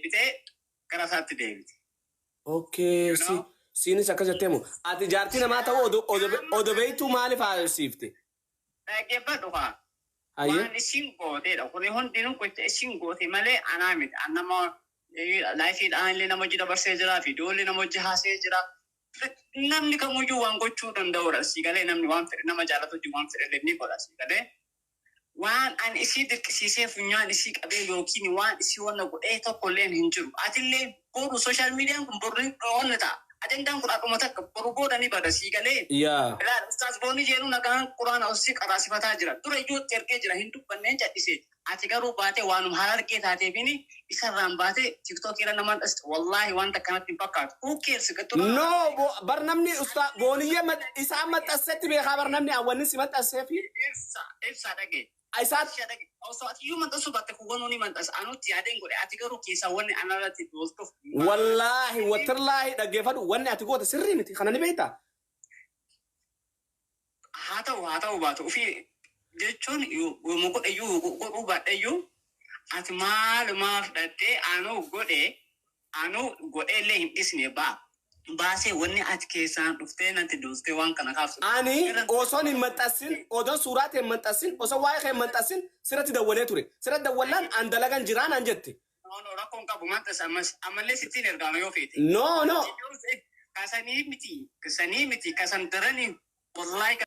Deebitee gara isaatti deebite. Okay, You si know? siinis akkas jettee moo? Ati jaartii namaa ta'uu odo beektuu maaliif haasofsiifte? Dhaggeeffadhu kaa. Hayyee. Waan isin gooteedha. Kuni hundinuu gocha isin goote malee anaa miti. An nama lifeiidhaan illee nama hojii dabarsee jira. Viidiyoo nama hojii haasee jira. Namni kamuyyuu waan gochuu danda'udha. Si galee, namni waan fedhe, nama jaalatu hojii waan fedhe illee ni godha. Si galee. Waan ani isii dirqisiisee funyaan isii qabee yookiin waan isii wanna godhee tokko illee hin jiru. Atillee boru social mediaan kun boru ni wanna ta'a. Ajandaan kun akkuma takka boru booda ni bada, si galee. Yaa. Ilaal, Ustaaz Boonii jedhu nagaan Quraana osii qaraasifataa jira. Dura iyyuu ergee jira, hin dubbanneen cadhise. Ati garuu baatee waanuma harargee taateefini isarraan baatee TikTok irra nama dhasti. Wallaahi wanta akkanatti hin fakkaatu. Who cares? No, bar namni ustaa Booniyyee isaan maxxansetti beekaa, bar namni wanni si maxxanseefi. Ibsa, ibsa dhage. Isaan Ibsa dhage. Osoo ati iyyuu maxxansuu baatte kuwwanuu ni maxxansa. Anutti yaadeen godhe, ati garuu keessaa wanni anarratti duultuuf. Wallaahi wattirlaahi, dhaggeeffadhu, wanni ati goote sirrii miti, kana ni beektaa? Haa ta'u, haa ta'u baatu, ofii jechuun yooma godhe iyyuu godhuu baadhe iyyuu, ati maalumaaf dhattee anuu godhe, anuu godhee illee hin dhisne baa. Baasee wanni ati keessaan dhuftee natti duultee waan kana kaaftu. Ani osoon hin maxxansin, odoon suuraa ta'e hin maxxansin, osoo waa'ee kee hin maxxansin sirratti dawwalee ture. Sirratti dawwallaan an dalagan jiraan an jette. No, rakkoon qabu, maxxansa ammas, ammallee sittiin ergaama yoo feete. No. Kasanii miti, kasanii miti, kasan daranii, wallahi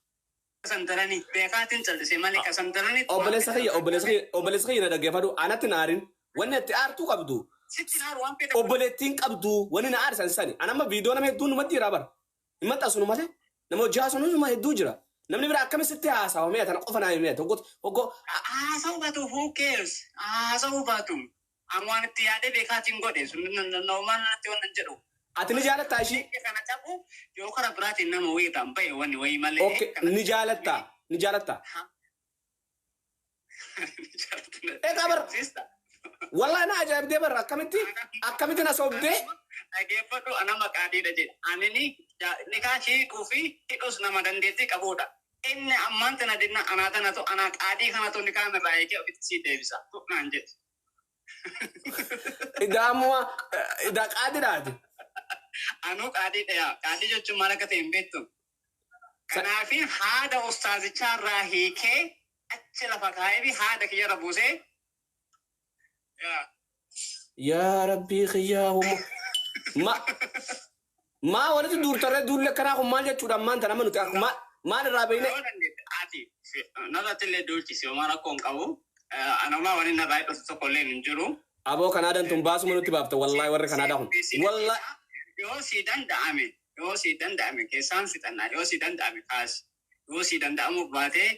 kasan daranii beekaatiin callisee malee kasan daranii. Obboleessa kiyya, obboleessa kiyya, obboleessa kiyya, na dhaggeeffadhu, anatti na aarin. Wanni itti aartuu qabdu. Sitti naaru waan fedhe. Obboleettiin qabdu wanni na aarsan sani. An amma viidiyoo nama hedduun numatti jira bara. Hin maxxansunu malee. Nama hojii haasanu numa hedduu jira. Namni biraa akkamitti sitti haasawa mee, tana qofa naa himee tokko tokko. Haasa'uu baatu, who cares? Haasa'uu baatu. An waan itti yaadee beekaatiin godhe sun normal natti waan hin jedhu. Ati ni jaalattaa ishii? Kana qabu yoo karaa biraatiin nama wayii ta'an bahe wanni wayii malee. Okay, ni jaalattaa? Ni jaalattaa? Egaa bar wallahi na ajaa'ibdee barra, akkamitti na sobdee. Dhaggeeffadhu, ana maqaadhiidha jedha. Ani nikaa hiikuu fi hidhus nama dandeettii qabudha. Inni ammaan tana dinna anaa tanatu anaa qaadii kanatu nikaa irraa eegee ofitti sii deebisa. Naan jedhe. Idaamuma idaa qaadidhaati. Anuu qaadiidha yaa. Qaadii jechuun maal akka ta'e hin beektu. Kanaafi haada ustaazichaa irraa hiikee achi lafa kaa'ee fi haada kiyyarra buusee. Yaa. Yaa Rabbii kiyyaa, huma. Ma maa walitti duurtarree duulli akkanaa kun maal jechuudha ammaan tana amma nuti maal irraa beekne? Yoo dandeette ati narratti illee duulchisi, homaa rakkoo hin qabu. Anumaa wani narraa hidhatu tokko illee hin jiru. Aboo, Kanaadaan tun baasuma nutti baafte wallahi, warri Kanaadaa kun. Wallahi. Yoo si danda'ame keessaan fixannaa, yoo si danda'ame kaasi, yoo si danda'amuuf baatee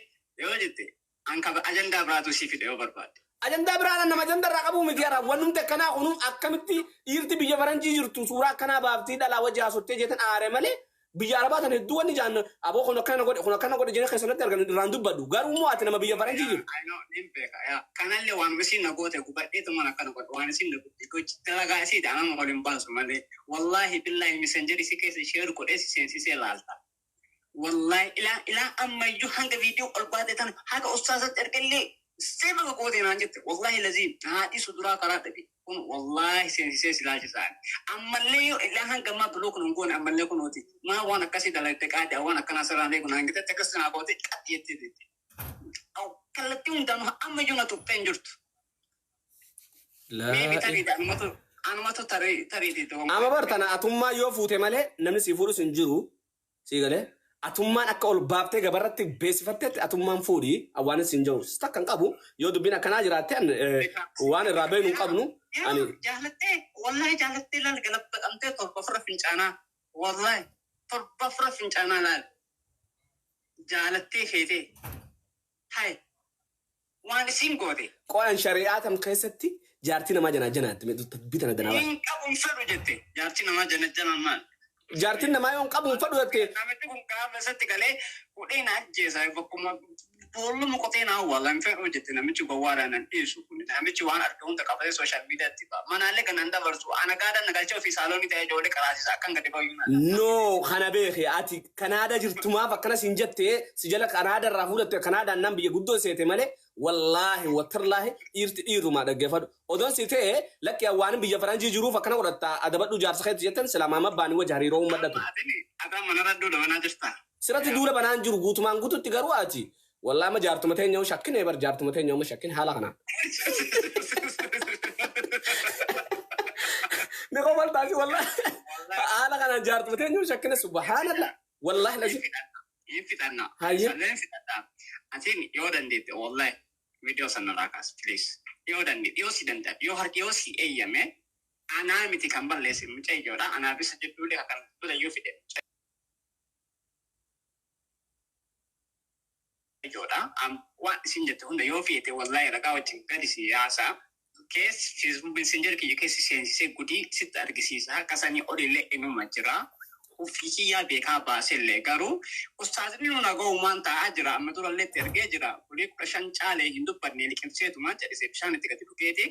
yoo jette an kaba ajandaa biraatu si fide yoo barbaadde. Ajandaa biraan nama ajandaa irraa qabuu miti jara. Wannumti akkanaa kunu akkamitti dhiirti biyya faranjii jirtu suuraa akkanaa baaftii dhalaa wajji haasottee jeetan aare malee, biyya arabaa tan hedduu wanni jaan aboo kun akkana godhe, kun akkana godhe jennee keessatti argan irraan dubbadhu. Garuu immoo ati nama biyya faranjii jirtu. I know, nin beeka yaa. Kanallee waan isin na goote gubadheetumaan akkana godhe, waan isin na goote gochi dalagaa isiidha, nama ol hin baasu malee. Wallaahi billaahi, Messenger isii keessa share godhee si seensisee laalta. Wallaahi ilaa ilaa ammayyuu hanga viidiyoo ol baate tan haga ustaazatti ergallee seema goote naan jette. Wallaahi laziim haadhi suduraa karaa dhabi kun wallaahi seensisee si laalchisaan. Ammallee yoo ilaa hanga ammaa block nun goone, ammallee kunooti. Maa waan akkasii dalagde qaadii, waan akkanaa sirraan eegu naan jette, akkas naa goote qaxxi jettee jetti. Kallattii hundaanuu ammayyuu na tuqxee hin jirtu. Maybe tariidha, anumatu tariitii. Amma bar tana atummaa yoo fuute malee namni si fuudhus hin jiru. Sii galee, atummaan akka ol baaftee gabarratti beeksifattetti atummaan fuudhi, waan siin jiru takka hin qabu. Yoo dubbiin akkanaa jiraatte waan irraa beeknu hin qabnu. Ani Jaalattee, wallahi jaalattee, laal galabbaqamtee 7 ofirra fincaanaa, wallahi 7 ofirra fincaanaa, laal jaalattee feetee hay waan isiin goote. Qo'an shari'aa tam keessatti jaartii namaa janaa janaatti dubbii tana danaa Hin qabu, hin fedhu jette, jaartii namaa jana janaan maal? Jaartiin namaa yoo hin qabu, hin fedhu jette. Namichi kun gaafa isatti galee hudhee na ajjeesa bakkuma. Boolluma qotee naa awwaalan fedhu jette namichi gowwaadhaan nan dhiisu kun namichi waan arge hunda qabatee social mediatti ba'a. Manaallee kan nan dabarsu ana gaadhaan na galchee ofii saaloonii ta'ee ijoollee qaraasisa akkan gadi bayyuu na. No, kana beeke ati Kanaada jirtumaaf akkana siin jettee si jala Kanaada irraa fuudhatte Kanaadaan nan biyya guddoo seete malee wallaahi wattarlaahi dhiirti dhiirumaa dhaggeeffadhu. Odoon si ta'e lakki waan biyya faranjii jiruuf akkana godhatta adabadhu jaarsa keetti jettan silaa maama baanii wajji hariiroo uummadhatu. Ataan manarra duula banaa jirta. Sirratti duula banaan jiru guutumaan guututti garuu ati wallaahi ma jaartuma teenya yoo shakkine bar jaartuma teenya yoo shakkine haala kanaan. Ni qomaltaasi wallaahi haala kanaan jaartuma teenya yoo shakkine subhaanallah wallaahi lazim. Hin fixanna. Hayya. Salleen fixadha. Atiin yoo dandeette wallahi viidiyoo sana irraa kaas please. Yoo dandeette yoo si danda'a yoo harki yoo si eeyyame anaa miti kan balleesse mucayyoodha. Anaaf isa jidduulee kan dura yoo fide mucayyoodha. Waan isin jette hunda yoo feete wallahi ragaa wajjin gadi si yaasaa. Keessa Facebook Messenger kiyya keessa seensisee gudii sitti argisiisa. Akka sanii olillee inuma jira. Ofii kiyyaa beekaa baasellee garuu ustaazni nu naga'umaan taa'aa jira. Amma durallee itti ergee jira. Kulee 15 caalee hin dubbanne liqimseetumaan jedhise bishaan itti gadi dhugeeti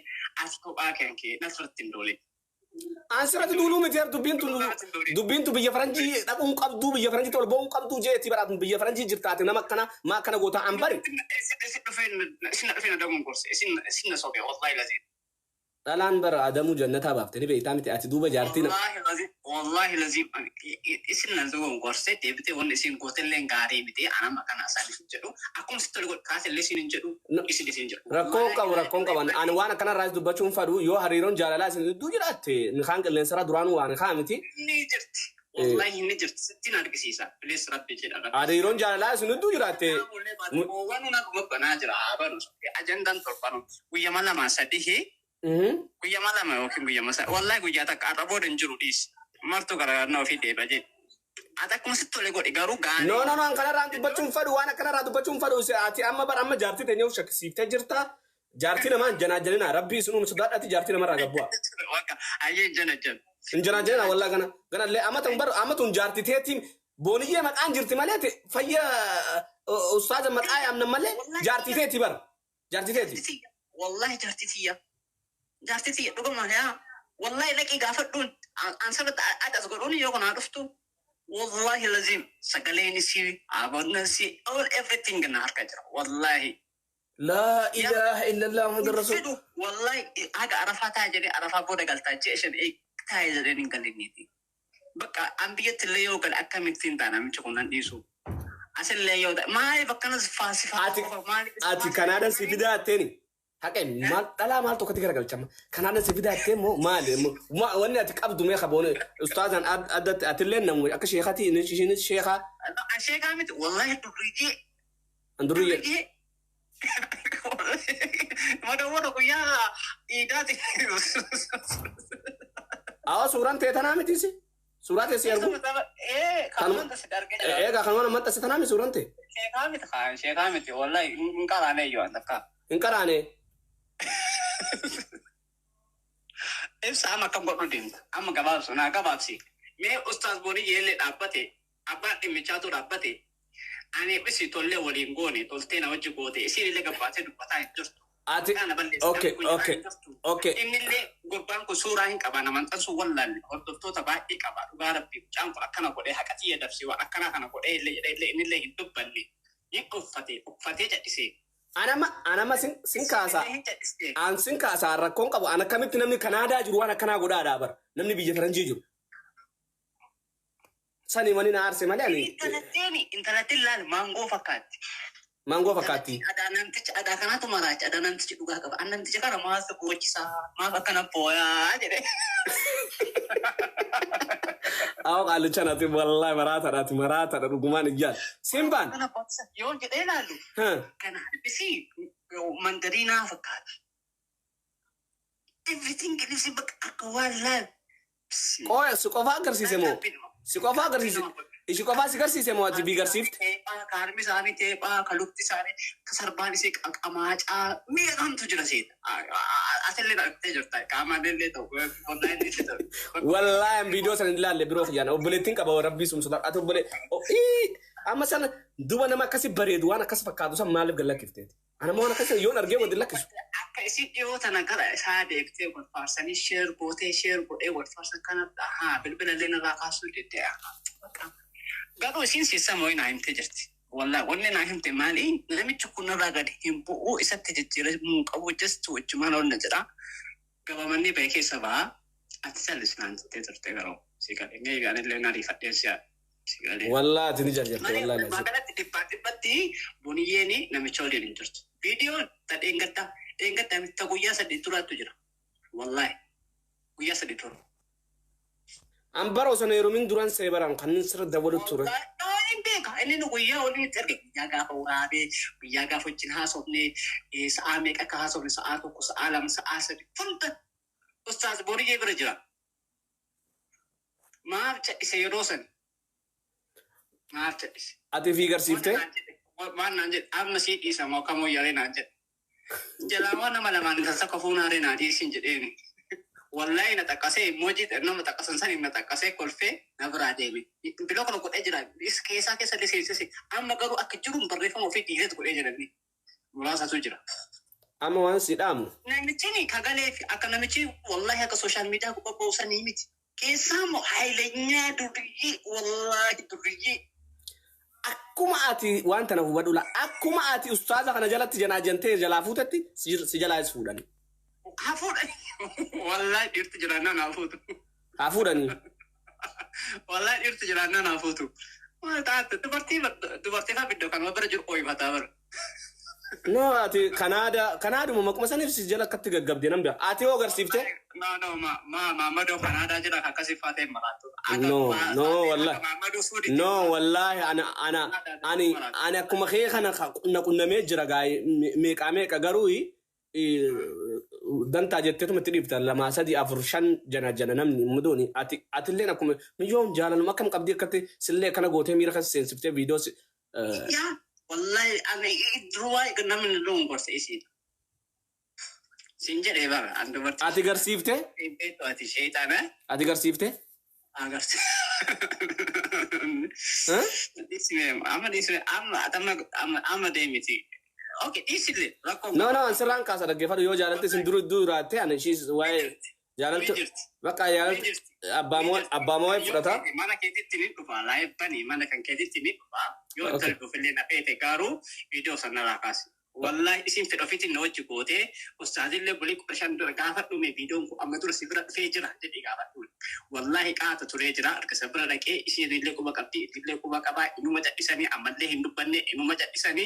ati kophaa kan kee nasirratti hin doole. An sirratti duuluu miti yaa dubbiin tun biyya faranjii dhaquun qabduu biyya faranjii ol ba'uun qabduu jeeti bara biyya faranjii jirtaate nama akkana maa akkana gootaa an bari. Isin dhufee na daguun gorse isin na sobe wallahi lazim. Dhalaan bara adamuu jannataa baafte ni beektaa miti ati duuba jaartii nama. Wallahi lazim isin na daguun gorse deebitee wanni isin gootellee gaarii miti anama kana isaaniif hin jedhu akkuma sitti tole godhu kaasellee isin hin jedhu isin isin jedhu. Rakkoon qabu rakkoon qaban ani waan akkanarraas dubbachuun fadhu yoo hariiroon jaalalaa isin gidduu jiraatte nikaan qilleensarraa duraanuu waan kaa miti. Ni jirti. Wallahi ni jirti sittiin argisiisa. Bilis rabbi jedha. Hariiroon jaalalaa isin gidduu jiraatte. Waan nu banaa jira abanu ajandaan torbanu guyyama 2 3 guyyama 2 yookiin guyyama 3 wallahi guyyaa takka har'a booda hin jiru dhiisi. Martuu garaagarna ofii deeba jedhe. Ati akkuma sitti tole godhi garuu gaarii. No no no an kanarraan dubbachuun fadhu waan akkanarraa dubbachuun fadhu ati amma bara amma jaartii teenya shakkisiiftee jirta. Jaartii namaa janaajalina rabbii isin uume sodaadhaati jaartii namarraa gabbu'a. Ayyee jana jana. Hin janaajalina wallaa gana ganallee amma tun bara amma tun jaartii teetiin booniyyee maqaan jirti malee fayya ustaaza maqaa yaamna malee jaartii teeti bara jaartii teeti. Wallahi jaartii tiyya. Jaartii tiyya dhuguma yaa wallahi dhaqii gaafadhuun an sirriitti adas godhuun yoo kanaa dhuftu. Wallahi lazim sagaleen isii abonnan isii all everything na harka jira wallahi. Laa ilaaha illallah Muhammad Rasul. Wallahi haga arafaa taa'e jedhee arafaa booda galtaa ji'a 5 taa'e jedheen hin galinniiti. Bakka an biyyatti illee yoo gale akkamittiin ta'a namichi kun nan dhiisu. Asillee yoo ta'e maaliif akkanas faasifaa Ati Kanaadaan si fidaa jetteeni. Haqe maal dhalaa maal tokkotti garagalchama. Kanaadaan si fidaa jettee moo maali? Wanni ati qabdu mee qaboone ustaazaan addatti atillee namu akka sheekati ishiinis sheekaa. Sheekaa miti wallahi durriyyee. Durriyyee. Madawwara guyyaa iidaati. Awa suuraan ta'e tanaa mitiisi? Suuraa ta'e si argu? Egaa kanuma maxxanse tanaa miti suuraan ta'e? Sheekaa miti kaa sheekaa miti wallahi hin qaraane iyyuu an takka. Hin qaraane. Ibsa amma akkam godhu deemta amma gabaabsu naa gabaabsi. Mee ustaaz Booniyyee illee dhaabbate abbaan dhimmichaatu dhaabbate ani isi tollee waliin goone toltee na wajji goote isiin illee gabbaatee dubbataa hin jirtu. Ati okay okay okay. Inni illee gurbaan kun suuraa hin qaba nama maxxansuu wallaalle hordoftoota baay'ee qaba dhugaa rabbii mucaan kun akkana godhee haqa xiyya dabsee waan akkana kana godhee illee jedhee illee inni illee hin dubbanne hin uffatee uffatee cadhisee. Anama sin kaasaa an sin kaasaa rakkoon qabu an akkamitti namni Kanaadaa jiru waan akkanaa godhaadhaa bara namni biyya faranjii jiru. Sani wani na aarse malee ani. Intalattiin laal maangoo fakkaatti. Maangoo fakkaatti. Adaa namtichi adaa kanaatu maraacha adaa namtichi dhugaa qaba. An namtichi kana maaf boochisaa maaf akkana booyaa jedhe. Awo qaallicha naati wallahi maraataadhaati maraataadha dhugumaan ijaan. Simbaan. Kana bootisa yoo jedhee laalu. Kana harkisii mandariinaa fakkaata. Everything is bakka akka waan laal. Qooya si qofaa agarsiise moo? Si qofaa agarsiise. Ishi qofaa si garsiise moo ati bii garsiifte? Ka harmi isaanii teephaa, ka lukti isaanii, ka sarbaan isii qamaacaa miidhamtu jira seeta. Asillee argitee jirta. Qaamaan illee ta'u, online illee ta'u. Wallaahi viidiyoo sana hin ilaalle biroo kiyyaan obboleettiin qaba rabbii sun sodaa ati obbolee. Amma sana duba nama akkasi bareedu waan akkas fakkaatu san maaliif gad lakkifteeti? Ana waan akkasi yoon argee wadi lakkisu. Akka isin dhiyoo tana gara isaa deebitee wal faarsanii share gootee share godhee wal faarsan kana haa bilbila illee narraa kaasuu deddee'a. Garuu isin siisama wayii naa himtee jirti. Wallaahi wanni naa himte maali? Namichi kun narraa gadi hin bu'uu, isatti jijjiiramuu qabu, just wajjumaan ol na jedha. Gabaamannee ba'e keessa ba'a. Ati callis naan jettee turte, garuu si galee. Maybe anillee na ariifadhee si galee. Wallaahi ati ni jarjarte Malee wallaahi walumaa laazim. galatti dhibbaa dhibbatti Boniyyeen namicha waliin hin jirtu. Viidiyoo ta dheengaddaa dheengaddaa miti, ta guyyaa 3 duraatu jira. Wallaahi guyyaa 3 dura. An bara osoo hin heerumin duran see baran kan inni sirra dabalu ture. Wallaahi hin beeka. Inni nu guyyaa waliin itti erge, guyyaa gaafa waraabee, guyyaa gaafa wajjin haasofne, sa'aa meeqa akka haasofne, sa'aa 1, sa'aa 2, sa'aa 3 hunda Ustaaz Boniyyee bira jira. Maaf cadhise yeroo san? Maaf cadhise? Ati fi garsiiftee? Waan naan jedhe, amma sii dhiisa moo kamoo yaree naan jedhe. Jalaa waan nama lamaan kan sakka fuunaaree naa dhiisin jedheeni. Wallaahi na xaqqasee, emoji nama xaqqasan saniin na xaqqasee, kolfee na biraa deeme. Biloo kana godhee jira. Keessaa keessa illee seensise. Amma garuu akka jiruun barreeffama ofii dhiireet godhee jedhanii. Muraasatu jira. Amma waan si dhaamu. Namichi kagalee fi akka namichi wallahi akka social media gubbaa ba'u miti. Keessaa immoo haayilenyaa duriyyee, wallahi duriyyee. Akkuma ati waan tana hubadhu la, akkuma ati ustaaza kana jalatti janaa jantee jalaa fuutetti si jalaas fuudhani. Haa fuudhani. Wallahi dhiirti jiraannaan haa fuutu. Haa fuudhanii. Wallahi dhiirti jiraannaan haa fuutu. Maal taate, dubartii dubartii fa'aa biddoo kanuma bira jiru ooyifataa bara. No, ati Kanaada Kanaaduma maquma saniif si jala akkatti gaggabdee nan beeka. Ati hoo agarsiifte? No, no, ma ma Maammadoo Kanaadaa jira akkasii fa'aa ta'e maraatu. No, no, wallahi. Maammadoo Suudii. No, wallahi ana ana ani ani akkuma kee kana na qunnamee jira gaa'e meeqaa meeqa, garuu dantaa jetteetuma itti dhiifta, lama, sadi, afur, shan jana jana namni mudooni. Ati atilleen akkuma miyyoon jaalaluma akkam qabdii akkatti sillee akkana gootee miira keessa seensiftee viidiyoo si Yaa wallahi ani duruwaa namni loon gorsa isiidha. Siin jedhee bara an dubartii. Ati garsiifte? Beektu ati sheexana. Ati garsiifte? Agarsiisa. Dhiisime amma, dhiisime amma, amma, amma, amma deemiti. Okay, dhiisile rakkoo. No, no, an sirraan kaasa, dhaggeeffadhu. Yoo jaalalti isin duru duraatte ani ishiis waa'ee jaalalti bakka jaalalti abbaa moo fudhata. Mana keetitti ni dhufa, live bani, mana kan keetitti ni dhufa. Yoo intalli dhufillee na feete, garuu viidiyoo sana narraa kaasi. Wallahi isin fedha ofiitiin na wajji gootee, ustaazillee bulii 15 dura gaafa dhume viidiyoon kun amma dura si bira dhufee jira jedhee gaafadhu. Wallahi qaata turee jira, harka isa bira dhaqee, isheen illee quba qabdi, illee quba qabaa, inuma cadhisanii, ammallee hin dubbanne, inuma cadhisanii.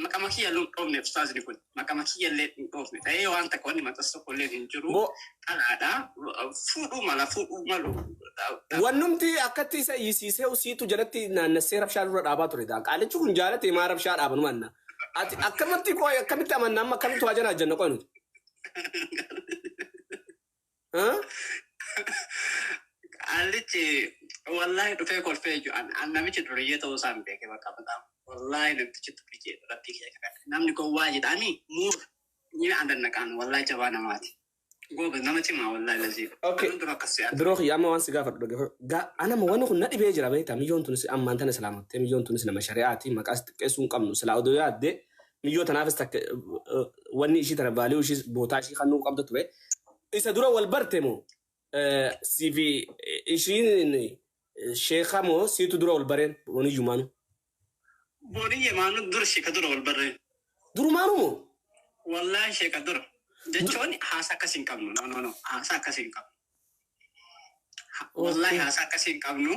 Maqama kiyya illee hin dhoofne, ustaazni kun maqama kiyya illee hin dhoofne ta'ee waan takka wanni maxxansa tokko illee hin jiru. Dhalaadha, fuudhuu mala, fuudhuu malu. Wannumti akkatti isa iyyisiisee usiitu jalatti naannassee rabshaa dura dhaabaa ture. Qaalichi kun jaalate maa rabshaa dhaaba nu manna. Ati akkamatti qoy, akkamitti amanna amma, akkamitti waa janaa jenna qoy nuti? Huh? Qaalichi wallahi dhufee kolfee jiru. An namichi duriyyee ta'uu isaan beeke bakka mataa. Wallahi namtichi duriyyee rabbii kiyya kakadhe. Namni gowwaa jedhanii muur ni adannaqaan, wallahi jabaa namaati. Gooba nama cimaa, wallahi lazii. Okay. Kan dura akkas si'aatu. Biroo kiyya, amma waan si gaafadhu dhaggeeffadhu. Anama wanni kun na dhibee jira, beektaa? Miyyoon tunis ammaan tana islaamattee, miyyoon tunis nama shari'aati, maqaas xiqqeessuu hin qabnu. Silaa odoo yaadde miyyoo tanaafis takka wanni ishii tana value ishii bootaa ishii kannuu qabda ture. Isa dura wal barte moo siifi ishiin sheeka moo siitu dura wal bareen waniyyumaanu? Boniyye maanu dura sheeka dura wal barreen. Durumaanu moo? Wallahi sheeka dura. Jechuun haasa akkas hin qabnu. No, no, no. Haasa akkas hin qabnu. Wallahi haasa akkas hin qabnu.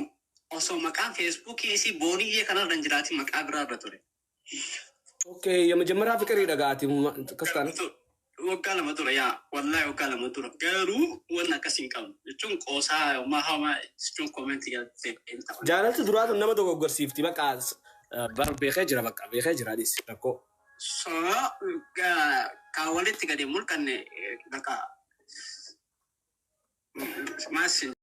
Osoo maqaan Feesbuukii isii Booniyyee kanarra hin jiraatin maqaa biraarra ture. Okay, የመጀመሪያ ፍቅር dhagaati akkas taane. Waggaa 2 dura, yaa wallahi waggaa 2 dura, garuu wanni akkas hin qabnu jechuun qoosaa homaa hamaa jechuun comment galtee hin ta'u. Jaalalti duraa tun nama dogoggorsiifti, bakka bar beekee jira, bakka beekee jira, dhiisi rakkoo. So ka walitti gadi mulqanne bakka maas.